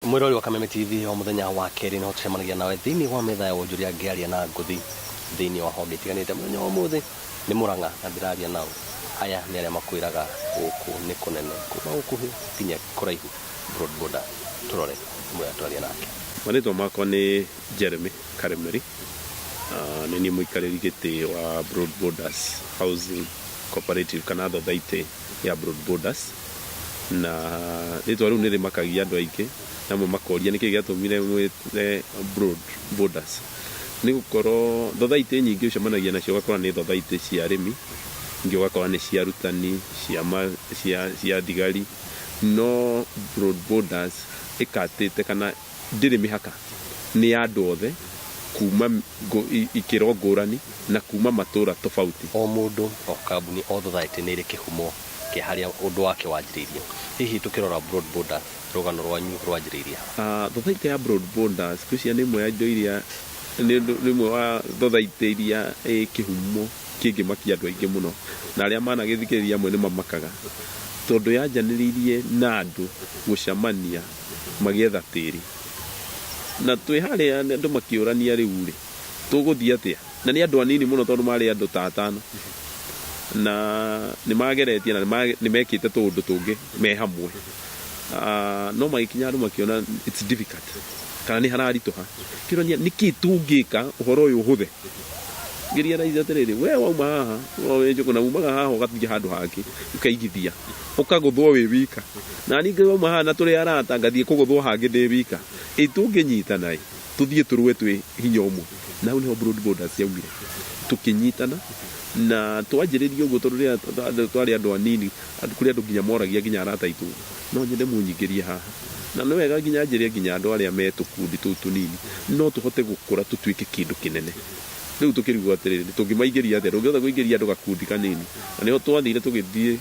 Mwĩrori wa Kameme TV, o mũthenya wa kerĩ nĩho tũcemanagia nawe thĩinĩ wa metha ya wonjoria ngĩaria na ngũthi thĩinĩ wa honge itiganĩte. Mũthenya wa ũmũthĩ nĩ Mũrang'a na ndĩraria nao. Aya nĩ arĩa makwĩraga gũkũ nĩ kũnene kuma gũkuhĩ nginya kũraihu. Broad Border. Tũrore mũrĩa twaria nake. Marĩtwa makwa nĩ Jeremy Karemeri. Nĩ niĩ mũikarĩri gĩtĩ wa Broad Borders Housing Cooperative kana thothaitĩ ya Broad Borders. Na rĩtwa rĩu nĩ rĩmakagia andũ aingĩ na amwe makoria nĩkĩ gĩatũmire mwĩte Broad Borders. Nĩ gũkorwo thothaitĩ nyingĩ ũcemanagia nacio ũgakora nĩ thothaitĩ cia arĩmi, ingĩ ũgakora nĩ cia arutani, cia thigari, no Broad Borders ĩkatĩte kana ndĩrĩ mĩhaka, nĩ ya andũ othe kuma ikĩro ngũrani na kuma matũra tofauti. O mũndũ, o kambuni, o thothaitĩ nĩ ĩrĩ kĩhumo kĩa harĩa ũndũ wake wanjĩrĩirie. Hihi tũkĩrora Broad Borders, rũgano rwanyu rwanjĩrĩirie ha? Thothaitĩ ya Broad Borders ngwĩciria nĩ ĩmwe ya indo iria, nĩ ĩmwe wa thothaitĩ iria ĩ kĩhumo kĩngĩmakia andũ aingĩ mũno, na arĩa managĩthikĩrĩria amwe nĩ mamakaga, tondũ yanjanĩrĩirie na andũ gũcamania magĩetha tĩri. Na twĩ harĩa andũ makĩũrania rĩu rĩ, tũgũthiĩ atĩa? Na nĩ andũ anini mũno tondũ marĩ andũ ta atano. Na nĩ mageretie na nĩ mekĩte tũũndũ tũngĩ me hamwe. No magĩkinya handũ makĩona it's difficult kana nĩ hararitũha. Kĩũrania nĩkĩ tũngĩka ũhoro ũyũ ũhũthe? Ngĩrealize atĩrĩrĩ, we wauma haha, wĩ Njũgũna, na umaga haha ũgathiĩ handũ hangĩ ũkeigithia, ũkagũthwo wĩ wika. Na niĩ ngauma haha na tũrĩ arata ngathiĩ kũgũthwo hangĩ ndĩ wika. Ĩ tũngĩnyitana ĩ, tũthiĩ tũrũe twĩ hinya ũmwe. Na hau nĩho Broad Borders yaumire. Tũkĩnyitana na twanjĩrĩria ũguo tondũ rĩrĩa twarĩ andũ anini, kũrĩ andũ nginya moragia nginya arata aitũ, no nyende mũnyingĩrie haha. Na nĩ wega nginya njĩre nginya andũ arĩa me tũkundi tũu tũnini, no tũhote gũkũra tũtuĩke kĩndũ kĩnene. Rĩu tũkĩrigwo atĩrĩrĩ, tũngĩmaingĩria atĩa? Ndũngĩhota kũingĩria andũ gakundi kanini. Na nĩho twathire tũgĩthiĩ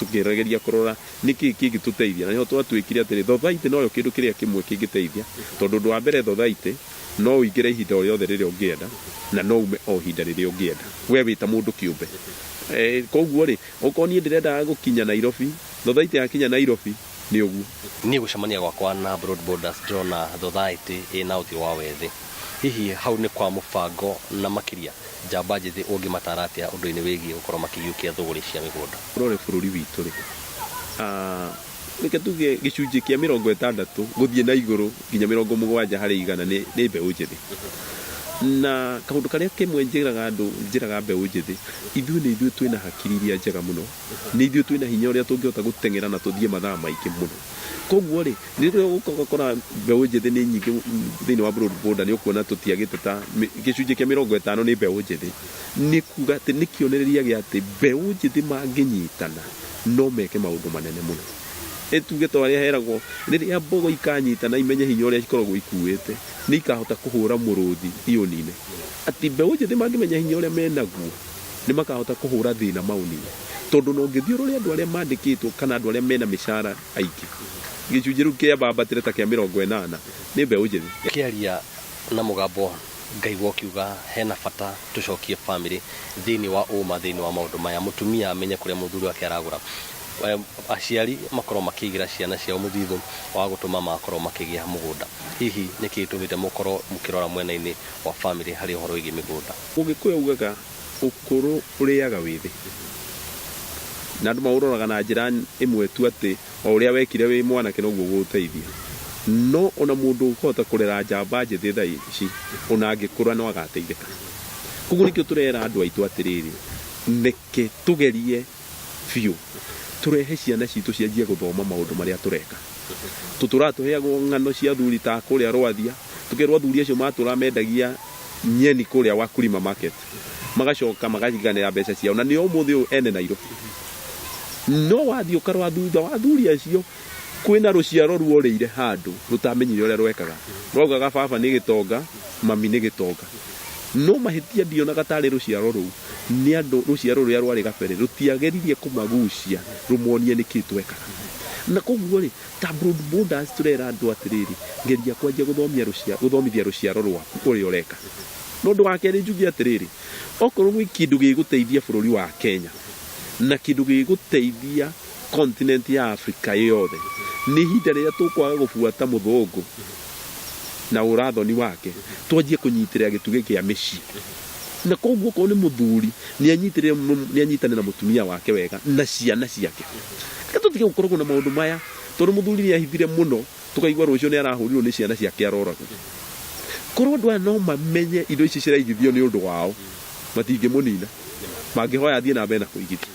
tũkĩgeria kũrora nĩkĩ kĩngĩtũteithia. Na nĩho twatuĩkire atĩrĩ, thothaitĩ noyo kĩndũ kĩrĩa kĩmwe kĩngĩteithia, tondũ ũndũ wa mbere thothaitĩ no ũingĩre ihinda o rĩothe rĩrĩa ũngĩenda na no ume o ihinda rĩrĩa ũngĩenda, we wĩ ta mũndũ kĩũmbe. Koguo rĩ, okorwo niĩ ndĩrendaga gũkinya Nairobi, thothaitĩ yakinya Nairobi nĩ ũguo. Niĩ gũcemania gwakwa na Broad Borders ndĩrona thothaitĩ ĩna ũthiũ wa wethĩ. Hihi hau nĩ kwa mũbango na makĩria njamba njĩthĩ ũngĩmataara atĩa ũndũ-inĩ wĩgiĩ gũkorwo makĩhiũkia thũgũrĩ cia mĩgũnda? Ũrore bũrũri witũ rĩ, reke tuge gĩcunjĩ kĩa 60 gũthiĩ na igũrũ nginya 70% nĩ mbeũ njĩthĩ. Na kaũndũ karĩa kemwe njĩraga andũ, njĩraga mbeũ njĩthĩ, ithuĩ nĩ ithuĩ twĩna hakiri iria njega mũno, nĩ ithuĩ twĩna hinya ũrĩa tũngĩhota gũteng'era na tũthiĩ mathaa maingĩ mũno. Koguo rĩ, rĩrĩa ũgũka ũgakora mbeũ njĩthĩ nĩ nyingĩ thĩinĩ wa Broad Border, nĩ ũkuona tũtiagĩte ta gĩcunjĩ kĩa 50 nĩ mbeũ njĩthĩ. Nĩ kuga atĩ nĩ kĩonereria gĩa atĩ mbeũ njĩthĩ mangĩnyitana no meke maũndũ manene mũno. Ĩ tuge ta ũrĩa heragwo, rĩrĩa mbogo ikanyitana imenye hinya ũrĩa cikoragwo ikuĩte, nĩ ikahota kũhũra mũrũthi iũnine. Atĩ mbeũ njĩthĩ mangĩmenya hinya ũrĩa menaguo, nĩ makahota kũhũra thĩna maũnine. Tondũ ona ũngĩthiĩ ũrore andũ arĩa mandĩkĩtwo kana andũ arĩa mena mĩcara aingĩ, gĩcunjĩ rĩu kĩambambatĩre ta kĩa 80 nĩ mbeũ njĩthĩ. Ũkĩaria na mũgambo ngaigua ũkiuga hena bata tũcokie famĩlĩ thĩinĩ wa ũma thĩinĩ wa maũndũ maya, mũtumia amenye kũrĩa mũthuri wake aragũra, aciari makorwo makĩigĩra ciana ciao mũthithũ wa gũtũma makorwo makĩgĩa mũgũnda. Hihi nĩkĩ gĩtũmĩte mũkorwo mũkĩrora mwena-inĩ wa famĩlĩ harĩ ũhoro wĩgiĩ mĩgũnda? Mũgĩkũyũ augaga ũkũrũ ũrĩaga wĩthĩ. Na andũ maũroraga na njĩra ĩmwe tu atĩ o ũrĩa wekire wĩ mwanake noguo ũgũgũteithia. No ona mũndũ ũkũhota kũrera njamba njĩthĩ thaa ici, ona angĩkũra no agateithĩka. Koguo nĩkĩo tũrera andũ aitũ atĩrĩrĩ, reke tũgerie biũ tũrehe ciana citũ cianjie gũthoma maũndũ marĩa tũreka. Tũtũraga tũheagwo ng'ano cia athuri ta kũrĩa Rwathia, tũkerwo athuri acio matũraga mendagia nyeni kũrĩa Wakulima Market, magacoka makaiganĩra mbeca ciao na nĩo ũmũthĩ ũyũ ene Nairobi. No wathiĩ ũkarora thutha wa athuri acio kwĩna rũciaro ruorĩire handũ rũtamenyire ũrĩa rwekaga. Rwaugaga baba nĩ gĩtonga, mami nĩ gĩtonga. No mahĩtia ndionaga tarĩ rũciaro rũu, nĩ andũ rũciaro rũrĩa rwarĩ gabere rũtiageririe kũmagucia rũmonie nĩkĩ twekaga. Na koguo rĩ, ta Broad Borders tũrera andũ atĩrĩrĩ, geria kwanjia gũthomia rũciaro, gũthomithia rũciaro rwaku ũrĩa ũreka. Na ũndũ wa kerĩ njuge atĩrĩrĩ, okorwo gwĩ kĩndũ gĩgũteithia bũrũri wa Kenya na kĩndũ gĩgũteithia continent ya Africa yothe Nĩ ihinda rĩrĩa tũkwaga gũbuata mũthũngũ na ũrathoni wake, twanjie kũnyitĩrĩra gĩtugĩ kĩa mĩciĩ. Na koguo okorwo nĩ mũthuri nĩ anyitane na mũtumia wake wega na ciana ciake. Reke tũtige gũkoragwo na maũndũ maya, tondũ mũthuri nĩ ahithire mũno tũkaigua rũciũ nĩ arahũrirwo nĩ ciana ciake aroragwo. Korwo andũ aya no mamenye indo ici ciraigithio nĩ ũndũ wao, matingĩmũnina. Mangĩhoya athiĩ na mbere na kũigithia.